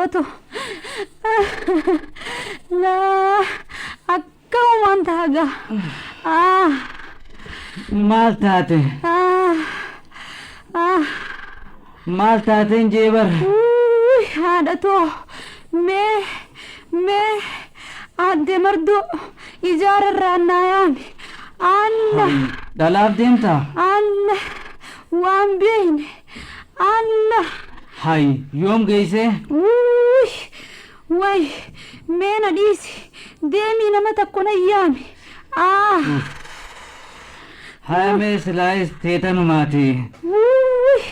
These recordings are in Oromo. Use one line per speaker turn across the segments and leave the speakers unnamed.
Ilmoo too. Laa akkamumaan ta'a gaa. Ah.
Maal taate?
Ah. Ah.
Maal taateen jee bar?
Wuuy haadha too mee mee aadde Mardoo ijaara irraa naa yaami. Alla.
Dhalaaf deemtaa?
Alla waan beeyne. Alla.
Hay yoom geessee?
Wuuy way mee na dhiisi deemii nama takko na yaami. Ah.
Haya mee silaayis teetanumaati.
Wuuy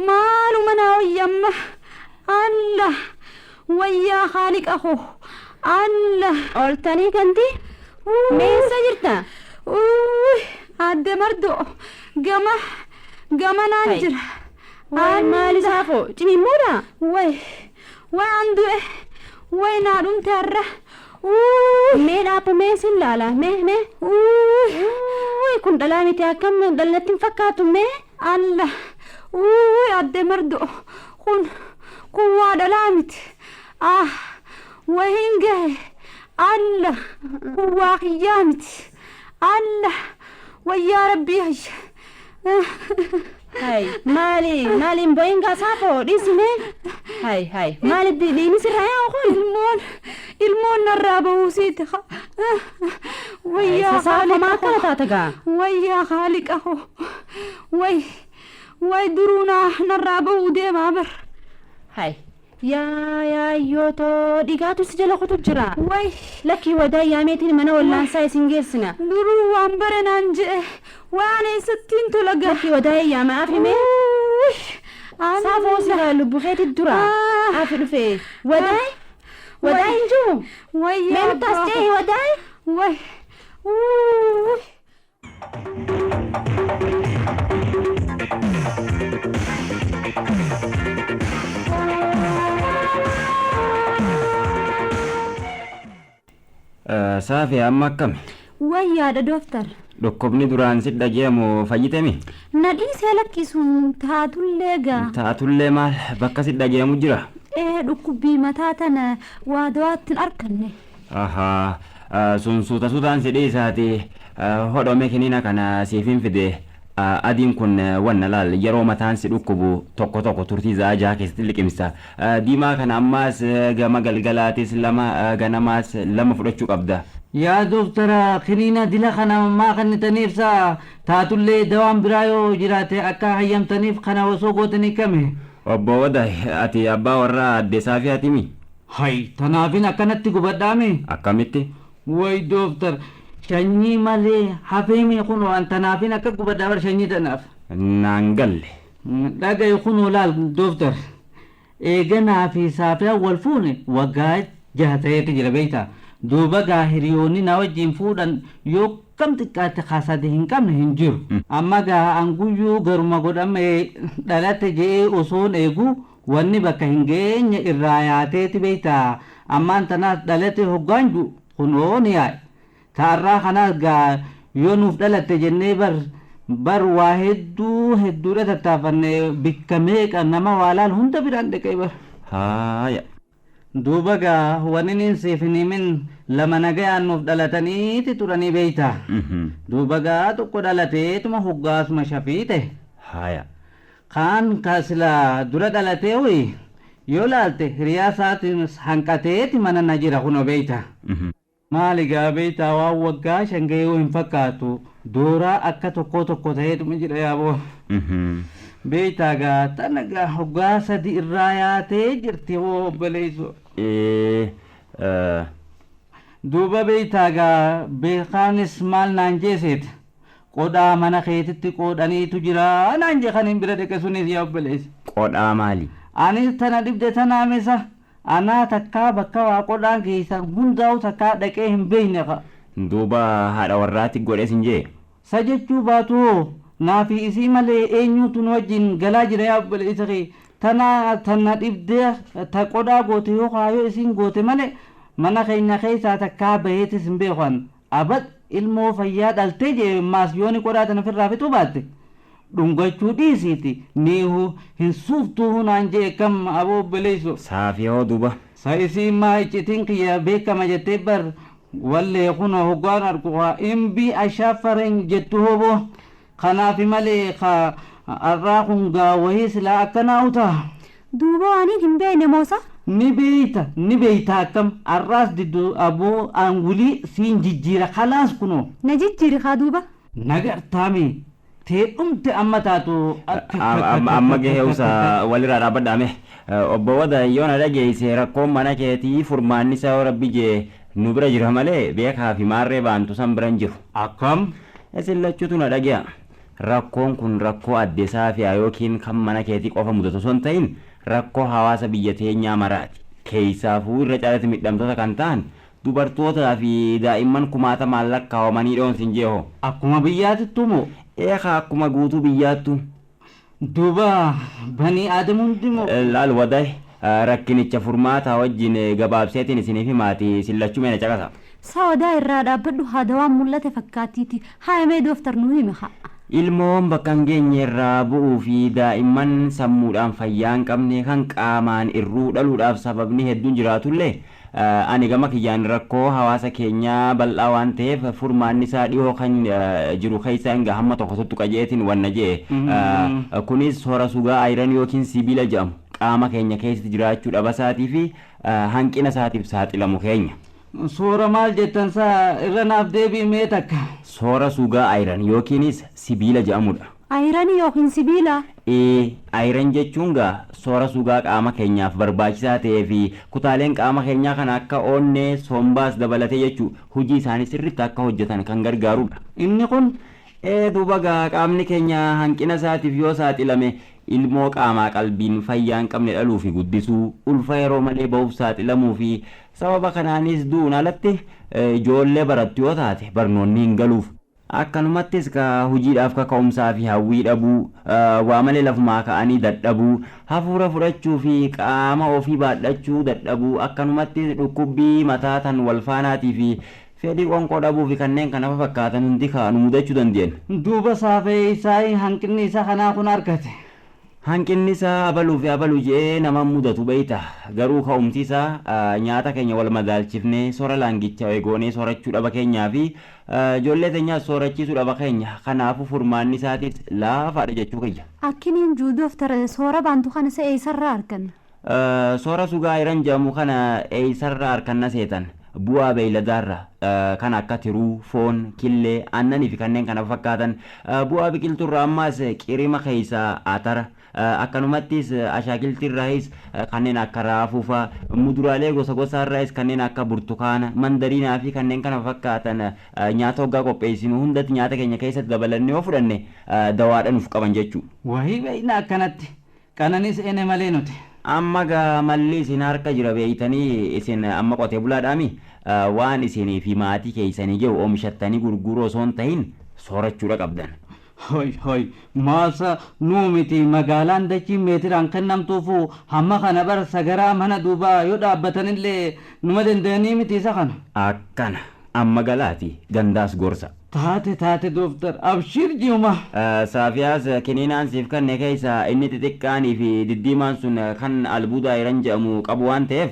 maaluma naa wayya amma. Alla wayyaa haaliqa koo. Alla.
Oltanii ganti? Meessa jirta?
Wuuy aadde Mardoo gama gamanaan
Hai.
jira.
Waay maal isaafoo cimimmuudha?
Way way an du'e way naa dhumte har'a. Wuuy
Mee dhaabbu mee sin laala mee mee.
wuuy
Wuuy kun dhalaa miti akkam dhalatti hin fakkaatu mee.
Alla wuuy aadde Mardoo kun kun waa dhalaa miti. Ah way hin gahe. Alla kun waa kiyyaa miti. Alla wayyaa rabbii hayya.
Hay maali maali hin bo'in gaa saafoo dhiisi mee. Hay hay maali dhiini sirraa yaa'u kun.
Ilmoon ilmoon narraa bahuu siiti. Wayyaa
Saafoo maa akkana taate gaa?
Wayyaa haaliqa koo. Way way duruu naa narraa bahuu deemaa bar.
Hay yaa yaayyoo too dhigaatu si jala kutu jira.
Way
Lakkii wadaa yaameetiin mana wallaansaa isin geessina.
duruu waan bare naan je'e waan eessattiin tola gaa.
Lakkii wadaa yaama afi mee.
Wuuy.
Saafoo sila lubbu keeti dura.
Ah.
Afi dhufe. Wadaay? Wadaay hin jiru?
Wayyaa
Mee nutti as
abbaa
ce'i
koo.
wadaay?
Way. Wuuy.
Saafi amma akkami?
Wayyaadha dooftar.
Dhukkubni duraan si dhageemu fayyitemi?
Na dhiisee lakkisuun taatullee gaa.
Taatullee maal bakka si dhageemu jira?
Ee dhukkubbii mataa tana waa dawaatti hin arganne.
Ahaa sun suuta suutaan si dhiisaati hodhome kiniina kana siif hin fide. Adiin kun wanna laal yeroo mataan si dhukkubu tokko tokko turtii za'a jaha keessatti liqimsa. Diimaa kana ammaas gama galgalaatis lama ganamaas lama fudhachuu qabda.
Yaa dooktara kiniina dila kana maa kennitaniif sa taatullee dawaan biraa yoo jiraate akka hayyamtaniif kana osoo gootanii kame.
Obbo Wadaay ati abbaa warraa aadde Saafiyaatimi?
Hay tanaafin akkanatti gubadhaame.
Akkamitti?
Way dooktar shanyii malee hafeemi kun waan tanaafin akka gubadhaa bar shanyii tanaaf.
Naan galle.
Dhaga'i kunoo laal dooktar eeganaa fi saafiyaan wal fuune waggaa jaha ta'eeti jira beektaa. Duuba gaa hiriyoonni na wajjin fuudhan yoo kam xiqqaatti kaasade hin qabne hin jiru. Amma gaa anguyyuu garuma godhame dhalate je'ee osoon eegu wanni bakka hin geenye irraa yaateeti beektaa. Ammaan tanaas dhalate hoggaan jiru kunoo ni yaa'e. Ta'arraa kanaas gaa yoo nuuf dhalatte jennee bar bar waa hedduu hedduudha tattaafanne bikka meeqa nama waa laal hunda biraan dhaqee bar.
Haaya.
Duuba gaa wanni niin siif hin himin lama nagayaan nuuf dhalataniiti turanii beeyta. Duuba gaa tokko dhalateetuma hoggaasuma shafii ta'e.
Haaya.
Kaan ka sila dura dhalatee hoyi yoo laalte hiriyaa isaatiin hanqateeti mana na jira kunoo beeyta. Maali gaa beeytaa waan waggaa shan ga'ee hin fakkaatu dooraa akka tokkoo tokko ta'eetuma jira yaaboo. Beeytaa gaa tana gaa hoggaa sadi irraa yaatee jirti hoo obboleessu. Duuba beeytaa gaa beekaanis maal naan jeeseet qodhaa mana keetitti qoodhaniitu jira naan jee kan hin bira dhaqe sunis yaa obboleessa.
Qodhaa maali?
Anis tana dhibde tanaa misa anaa takkaa bakka waa qodhaan geessan hundaa'u takkaa dhaqee hin beekne ka.
Duuba haadha warraatti godhes hin jee?
Sa jechuu baatu hoo naa fi isii malee eenyuutu nu wajjin galaa jira yaa obboleessa kee tana tana dhibdee ta qodhaa goote yoo kaayoo isiin goote malee mana keenya keessaa takkaa baheetis hin beeku an abad ilmoo fayyaa dhaltee jee maas yooni qodhaa tana ofirraa fixuu baatte Dhungachuu dhiisiiti niihu hin suuftuu naan jee kam aboo obboleessu.
Saafii hoo duuba.
Sa isiin maa iccitiin kiyya beekama jettee bar wallee kunoo hoggaan argu haa imbii ashaafaren jettu hoboo kanaaf malee ka arraa kun gaa wahii silaa akkanaa utaa.
Duuba waaniin hin beekne moosa.
Ni beeyta ni beeyta akkam arraas diddu aboo angulii siin jijjiira kalaas kunoo.
Na jijjiiri haa duuba.
Nagartaami tee dhumte amma taatu.
Amma gahee usa walirraa dhaabbadhaame. Obbo Wada yoo na dhageesse rakkoon mana keetii furmaanni isaa yoo rabbi jee nu bira jira malee beekaa fi maarree baantu san bira hin jiru.
Akkam?
Isin lachuutu na dhage'a. Rakkoon kun rakkoo adde saafiyaa yookiin kan mana keetii qofa mudatu osoo hin ta'in rakkoo hawaasa biyya teenyaa maraati. Keessaafuu irra caalatti miidhamtoota kan ta'an dubartootaa fi daa'imman kumaatamaan lakkaawamanii dhoonsin jeeho.
Akkuma biyyaatittu moo?
Eekaa akkuma guutuu biyyaattu.
Duuba banii aadamu hundi moo?
Laal waday rakkinicha furmaataa wajjin gabaabseetiin isiniif himaati isin lachuu meena caqasa.
Sa wadaa irraa dhaabbadhu haa dawaan mul'ate fakkaattiiti. Haa mee dooftar nuu himi haa.
Ilmoon bakka hin geenye irraa bu'uu fi daa'imman sammuudhaan fayyaa hin qabne kan qaamaan irruu dhaluudhaaf sababni hedduun jiraatullee ani gama kiyyaan rakkoo hawaasa keenyaa bal'aa waan ta'eef furmaanni isaa dhihoo kan jiru keessa hanga hamma tokko tuttuqa jeetiin wanna jee. Kunis soora sugaa ayiran yookiin sibiila jedhamu qaama keenya keessatti jiraachuu dhabasaatii fi hanqina isaatiif saaxilamu keenya.
Soora maal jettan saa irra naaf deebi'i mee takka.
Soora sugaa ayiran yookiinis sibiila jedhamudha.
Ayiranii yookiin sibiila.
Ee, ayiran jechuun gaa soora sugaa qaama keenyaaf barbaachisaa ta'ee fi kutaaleen qaama keenyaa kan akka onnee sombaas dabalatee jechuu hojii isaanii sirriitti akka hojjetan kan gargaarudha.
Inni kun
Ee duuba gaa qaamni keenya hanqina isaatiif yoo saaxilame ilmoo qaamaa qalbiin fayyaa hin qabne dhaluu fi guddisuu ulfa yeroo malee ba'uuf saaxilamuu fi sababa kanaanis du'uun alatti ijoollee barattu yoo taate barnoonni hin galuuf. Akkanumattis ka hojiidhaaf kaka'umsaa fi hawwii dhabuu waa malee lafumaa ka'anii dadhabuu hafuura fudhachuu fi qaama ofii baadhachuu dadhabuu akkanumattis dhukkubbii mataa tan walfaanaatii fi fedhii qoonqoo dhabuu fi kanneen kana fakkaatan hundi ka nu mudachuu danda'an.
Duuba saafee isaa hanqinni isaa kanaa kun argate.
Hanqinni isaa abaluu fi abaluu je'ee nama mudatu beeyta. Garuu ka'umsi isaa nyaata keenya wal madaalchifnee soora laangicha eegoonee soorachuu dhaba keenyaa fi ijoollee teenyaas soorachiisuu dhaba keenya. Kanaafuu furmaanni isaatis laafaadha jechuu kiyya.
Akkiniin juu dooftar soora baantu kana sa eessarraa arganna?
Soora sugaa ayiran jedhamu kana eessarraa arganna seetan bu'aa beeyladaarra kan akka tiruu, foon, killee, aannanii fi kanneen kana fakkaatan bu'aa biqiltuurraa ammaas qirima keessaa atara akkanumattis ashaakiltiirraayis kanneen akka raafuu fa'a muduraalee gosa gosaarraayis kanneen akka burtukaana, mandariinaa fi kanneen kana fakkaatan nyaata hoggaa qopheessinu hundatti nyaata keenya keessatti dabalannee yoo fudhanne dawaadha nuuf qaban jechuudha.
Wahii beeyna akkanatti qananis ene malee nuti.
Amma gaa malli isin harka jira beeytanii isin amma qotee bulaadhaami waan isinii fi maatii keessanii jiru oomishattanii gurguruu osoo hin ta'in soorachuudha qabdan.
Hoy hoy maasa nuu miti magaalaan dachii meetiraan kennamtuufu hamma kana bar sagaraa mana duubaa yoo dhaabbatanillee numa danda'anii miti isa kana.
Akkana amma galaati gandaas gorsa.
Taate taate dooftar abshir ji'uma.
Saafiyaas kiniinaan siif kanne keessa inni xixiqqaanii fi diddiimaan sun kan albuuda ayiran jedhamu qabu waan ta'eef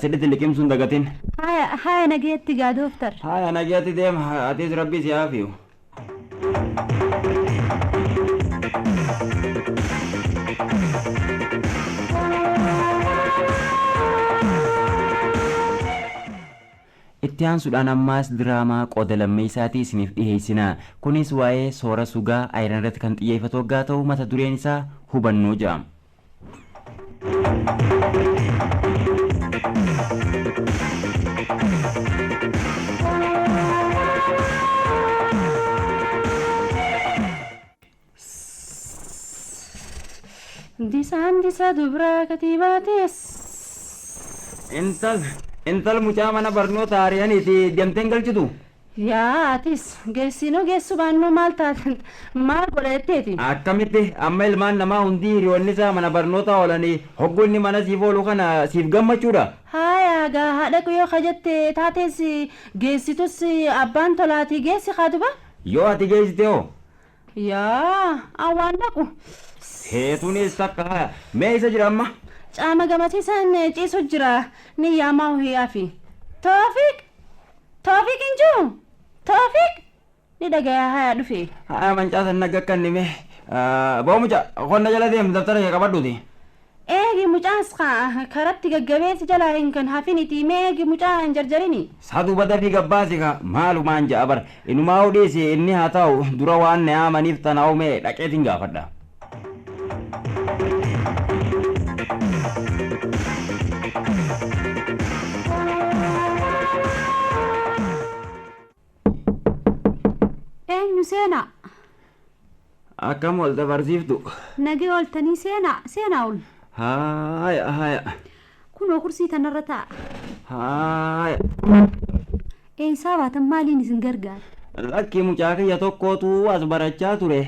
sirriitti liqimsuun dagatin.
Haya haya nageetti gaa dooftar.
Haya nageetti deema atis rabbi si haafiyu. Itti aansuudhaan ammaas diraamaa qooda lammeessaatii isiniif dhiheessina. Kunis waa'ee soora sugaa ayiran irratti kan xiyyeeffatu hoggaa ta'u mata dureen isaa hubannoo jedhama.
Disaan disa dubraa katiibaates.
Intal intal mucaa mana barnoota ari'aniiti deemteen galchitu.
Yaa atis geessinuu geessu baannuu maal taatan maal godha jetteeti.
Akkamitti amma ilmaan namaa hundi hiriyoonni isaa mana barnoota oolanii hogguu inni mana siif oolu kana siif gammachuudha.
Haaya gaa haadha yoo kajette taates geessitus abbaan tolaatii geessi haa duba.
Yoo ati geessite hoo?
Yaa an waan dhaqu.
Heetuunis takka haya. Mee isa jira amma?
Caama gamasiisaan ciisu jira. Ni yaamaa hoyaafi. Toofiq! Toofiq hin jiru? Toofiq! Ni dhagayaa haya dhufe.
Haya mancaasan nagga akka inni mee. Boo mucaa qonna jala deemu daftara kee qabadhuuti.
Eegi mucaas karatti gaggabeessi jalaa hin kan hafiniti mee eegi mucaa hin jarjarini.
Sadu badafii gabbaasi ka maalumaan ja'a bar inumaa hodhiisi inni haa ta'u dura waan na yaamaniif tanaa'u mee dhaqeetiin gaafadha.
Eenyu seenaa?
Akkam ol dabarsiiftu.
Nagee ooltanii seenaa seenaa ol.
Haaya haaya
Kunoo kursii tanarra taa'a.
haaya.
Eessaa baatan maaliin isin gargaara?
Lakki mucaa kiyya tokkootu as barachaa ture.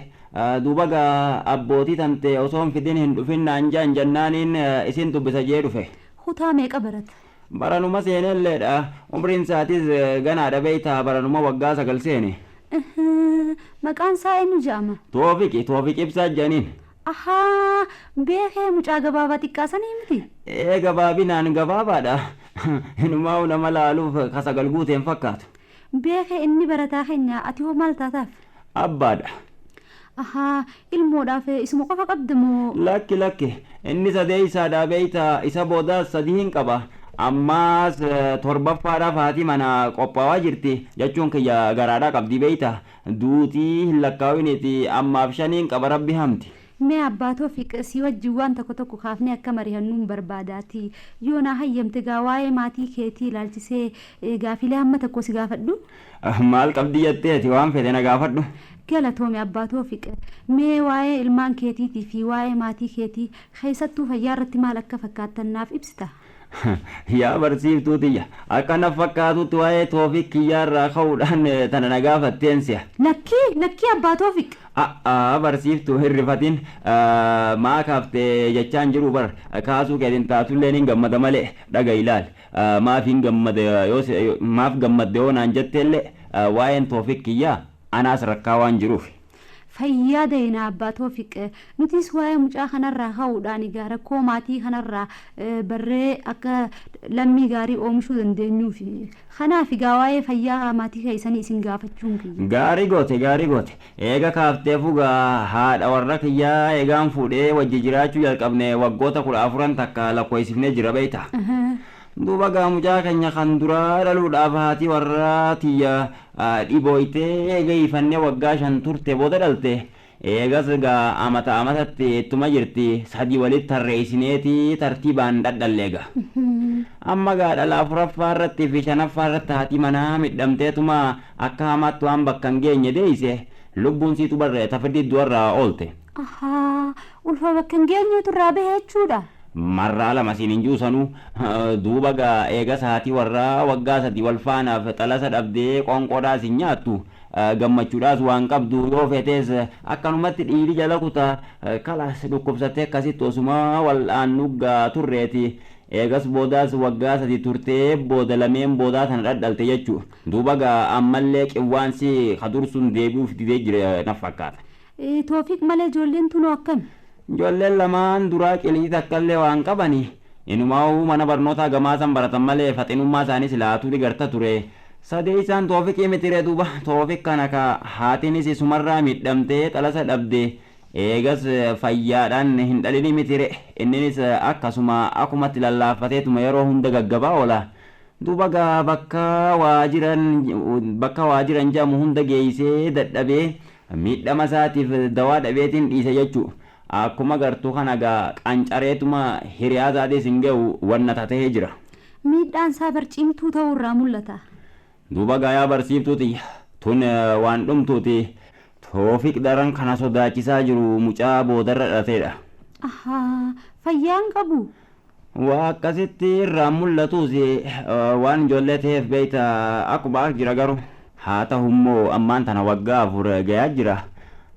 Duuba gaa abbootii tante osoo hin fidin hin dhufin naan jaan jennaaniin isin dubbisa jee dhufe.
Kutaa meeqa barata?
Baranuma seenelleedha. Umriin isaatis ganaadha beeytaa baranuma waggaa 9 seene.
Maqaan isaa eenyu jedhama?
Toofiqi Toofiq Ibsaa jedhaniin.
Ahaa beekee mucaa gabaabaa xiqqaa sanii miti?
Ee gabaabinaan gabaabaadha. Inumaa nama laaluuf ka 9 guuteen fakkaatu.
Beekee inni barataa keenya ati hoo maal taataaf?
Abbaadha.
Ahaa ilmoodhaaf isuma qofa qabda moo?
Lakki lakki inni sadee isaadha beeytaa isa boodaas sadii hin qaba. Ammaas torbaffaadhaaf haati mana qophaawaa jirti jechuun kiyya garaadhaa qabdi beeyta. Duutii hin lakkaawiniiti ammaaf shaniin qaba rabbi hamti.
Mee abbaa Toofiq si wajjin waan tokko tokko kaafnee akka mari'annuun barbaadaati. Yoo naa hayyamte gaa waa'ee maatii keetii ilaalchisee gaafilee hamma tokko si gaafadhu.
Maal qabdi jetteeti waan fedhe na gaafadhu.
Galatoome abbaa Toofiq. Mee waa'ee ilmaan keetiitii fi waa'ee maatii keetii keessattuu fayyaa irratti maal akka fakkaattan naaf ibsita?
Yaa barsiiftuu tiyya akka na fakkaatutti waa'ee Toofiq kiyyaarraa ka'uudhaan tana na gaafatteen si'a.
Lakkii lakkii abbaa Toofiq.
A'aa barsiiftuu hin rifatin maa kaaftee jechaan jiru bar kaasuu keetiin taatullee hin gammada malee dhaga ilaal maaf hin gammada yoo maaf gammadde yoo naan jetteellee waa'een Toofiq kiyyaa anaas rakkaa waan jiruuf.
Fayyaa dayina abbaa Toofiq nutis waa'ee mucaa kanarraa ka'uudhaan egaa rakkoo maatii kanarraa barree akka lammii gaarii oomishuu dandeenyuuf kanaaf egaa waa'ee fayyaa maatii keessanii isin gaafachuun kiyya.
Gaarii goote gaarii goote eega kaaftee fugaa haadha warra kiyyaa eegaan fuudhee wajji jiraachuu jalqabne waggoota 14 takka lakkoofsifnee jira beeyta. Duuba gaa mucaa keenya kan duraa dhaluudhaaf haati warraa tiyya dhibooytee eega ifannee waggaa 5 turte booda dhalte. Eegas gaa amata amatatti ittuma jirti sadii walitti tarreessineeti tartiibaan dhadhalle egaa. Amma gaa dhala afuraffaa irratti fi shanaffaa irratti haati manaa midhamteetuma akka hamaatti waan bakka hin geenye deeyse lubbuun siitu barre tafirdi du'arraa oolte.
Ahaa ulfa bakka hin geenyeetu irraa bahe jechuudha.
Marraa lama siin hin juusanuu duuba gaa eegas haati warraa waggaa 3 wal faanaaf xalasa dhabdee qoonqoodhaas hin nyaattu gammachuudhaas waan qabdu yoo feetes akkanumatti dhiiri jala kuta kalaas dhukkubsattee akkasitti osuma wal'aannu gaa turreeti. Eegas boodaas waggaa 3 turtee booda lameen boodaa tana dhadhalte jechuu. Duuba gaa ammallee qewwaansi ka dursun deebi'uuf didee jira na fakkaata.
Toofiq malee ijoolleen tunoo akkami?
Ijoolleen lamaan duraa qilii takkallee waan qabani. Inumaa'uu mana barnootaa gamaasan baratan malee faxinummaa isaanii silaatuu digarta ture. Sadee isaan Toofiqii mitiree duuba Toofiq kana ka haatinis isumarraa miidhamtee xalasa dhabde. Eegas fayyaadhaan hin dhalini mitire. Inninis akkasuma akkumatti lallaaffateetuma yeroo hunda gaggabaa oola. Duuba gaa bakka waa jiran jedhamu hunda geessee dadhabee miidhama isaatiif dawaa dhabeetiin dhiise jechuu. Akkuma gartuu kana gaa qancareetuma hiriyaa isaatis hin ga'u wanna tatee jira.
Miidhaan isaa barciimtuu ta'uu irraa mul'ata.
Duuba gaa yaa barsiiftuuti tun waan dhumtuuti Toofiq daran kana sodaachisaa jiru mucaa boodarra dhalateedha.
Ahaa fayyaan qabu.
Waa akkasitti irraa mul'atus waan ijoollee ta'eef beeyta akkuma jira garuu haa ta'u immoo ammaan tana waggaa 4 gayaa jira.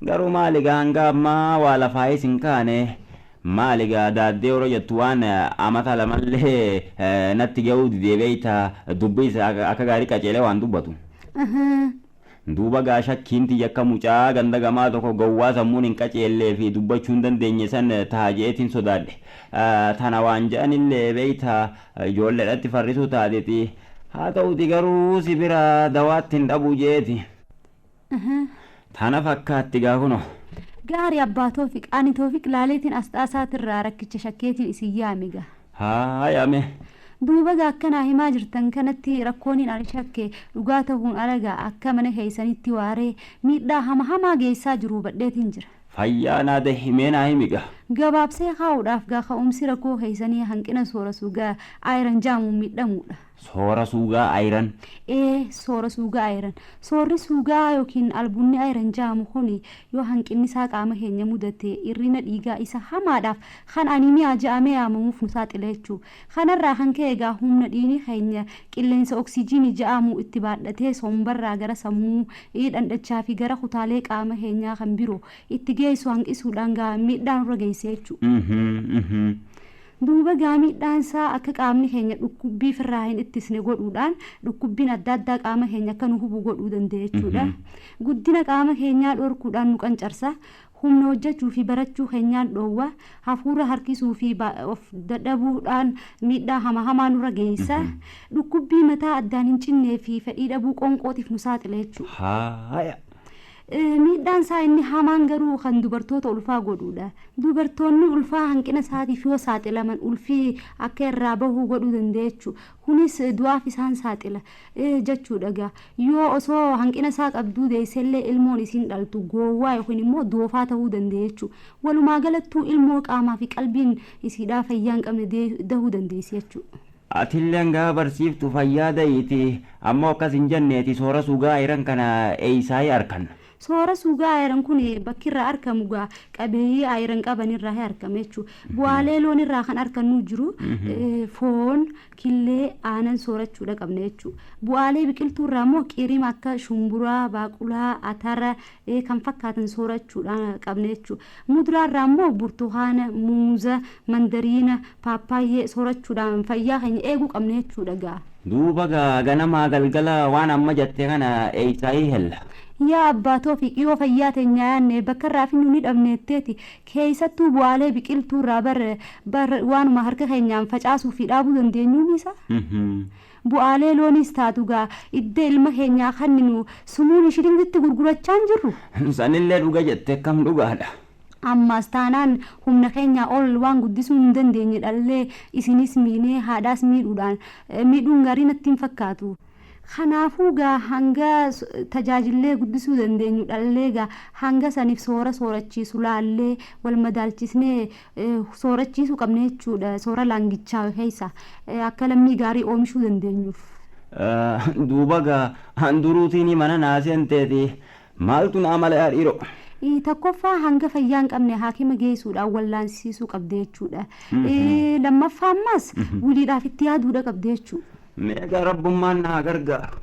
Garuu maali gaa hanga ammaa waa lafaayis hin kaane maali gaa daaddee yeroo jettu waan amata lamallee natti ga'uu didee beeyta dubbii isa akka gaarii qaceelee waan dubbatu. Duuba gaa shakkiin tiyya akka mucaa ganda gamaa tokko gowwaa sammuun hin qaceellee fi dubbachuu hin dandeenye san taha je'eetiin sodaadhe. Tana waan je'anillee beeyta ijoolleedhatti farrisuu taateti. Haa ta'uti garuu si bira dawaatti hin dhabu je'eeti. Tana fakkaatti gaa kunoo.
Gaari abbaa Toofiq ani Toofiq laaleetiin asxaa isaatirraa rakkicha shakkeetiin isin yaame gaa.
Haaya mee.
Duuba gaa akka naa himaa jirtan kanatti rakkooniin ani shakke dhugaa tahuun ala gaa akka mana keeysanitti waaree miidhaa hama hamaa geessaa jiru hubadheetiin jira.
Fayyaa naa dahi mee naa himi gaa.
Gabaabsee kaa'uudhaaf gaa ka'umsi rakkoo keeysanii hanqina soora suugaa ayiran jaamuun miidhamuudha.
Soora suugaa ayiran.
Ee soora suugaa ayiran. Soorri suugaa yookiin albunni ayiran jaamu kuni yoo hanqinni isaa qaama keenya mudate irrina dhiigaa isa hamaadhaaf kan animiyaa ja'amee yaamamuuf nu saaxila jechuu. Kanarraa kan ka'e egaa humna dhiigni keenya qilleensa oksijiinii ja'amu itti baadhatee sombarraa gara sammuu, dhandhachaa fi gara kutaalee qaama keenyaa kan biroo itti geessu hanqisuudhaan gaa miidhaa nurra geessa jechuu. Duuba gaa miidhaan isaa akka qaamni keenya dhukkubbii firraa hin ittisne godhuudhaan dhukkubbiin adda addaa qaama keenya akka nu hubu godhuu danda'a jechuudha. Guddina qaama keenyaa dhorkuudhaan nu qancarsa. Humna hojjechuu fi barachuu keenyaan dhoowwa. Hafuura harkisuu fi of dadhabuudhaan miidhaa hama hamaa nurra geessa. Dhukkubbii mataa addaan hin cinnee fi fedhii dhabuu qoonqootiif nu saaxila jechuudha.
Haaya.
Miidhaan isaa inni hamaan garuu kan dubartoota ulfaa godhuudha. Dubartoonni ulfaa hanqina isaatiif yoo saaxilaman ulfii akka irraa bahuu godhuu danda'a jechuudha. Kunis du'aaf isaan saaxila jechuudha egaa. Yoo osoo hanqina isaa qabduu deessellee ilmoon isiin dhaltu goowwaa yookiin immoo doofaa ta'uu danda'a jechuudha. Walumaa galattuu ilmoo qaamaa fi qalbiin isiidhaa fayyaa hin qabne dahuu dandeessi jechuudha.
Atilleen gaafa barsiiftu fayyaa da'iiti ammoo akkas hin jenneeti soora sugaa iran kana eeysaayii arkanna.
Soora suugaa ayiran kun bakki irraa arkamu gaa qabeeyyii ayiran qaban irraa argama jechuudha. Bu'aalee loon irraa kan argannu jiru foon, killee, aanan soorachuudha qabna jechuudha. Bu'aalee biqiltuu irraa immoo qirima akka shumburaa, baaqulaa, atara kan fakkaatan soorachuudha qabna jechuudha. Muduraa irraa immoo burtukaana, muuza, mandariina, paappaayyee soorachuudhaan fayyaa keenya eeguu qabna jechuudha gaa.
Duuba gaa ganamaa galgala waan amma jatte kana eeysaayii hella.
Yaa abbaa Toofiq yoo fayyaa teenya yaanne bakka irraa finnu ni dhabne jetteeti keeysattuu bu'aalee biqiltuu irraa bar bar waanuma harka keenyaan facaasuu fi dhaabuu dandeenyuun isa. Bu'aalee looniis taatu gaa idda ilma keenyaa kanninu sumuun shilingitti gurgurachaa hin jirru.
Sanillee dhuga jette akkam dhugaadha.
Ammaas taanaan humna keenyaa ol waan guddisuu hin dandeenye dhallee isinis miinee haadhaas miidhuudhaan miidhuun gaarii natti hin fakkaatu. Kanaafuu gaa hanga tajaajillee guddisuu dandeenyu dhallee gaa hanga saniif soora soorachiisu laallee wal madaalchisnee soorachiisuu qabna jechuudha. Soora laangichaa keessa akka lammii gaarii oomishuu dandeenyuuf.
Duuba gaa handuruutiin mana naa seenteeti maaltu naa mala yaa dhiiroo?
Tokkoffaa hanga fayyaa hin qabne haakima geessuudhaan wallaansisuu qabda jechuudha. Lammaffaa ammas wiliidhaaf itti yaaduudha qabda jechuudha.
Meeqa rabbummaan na haa gargaaru.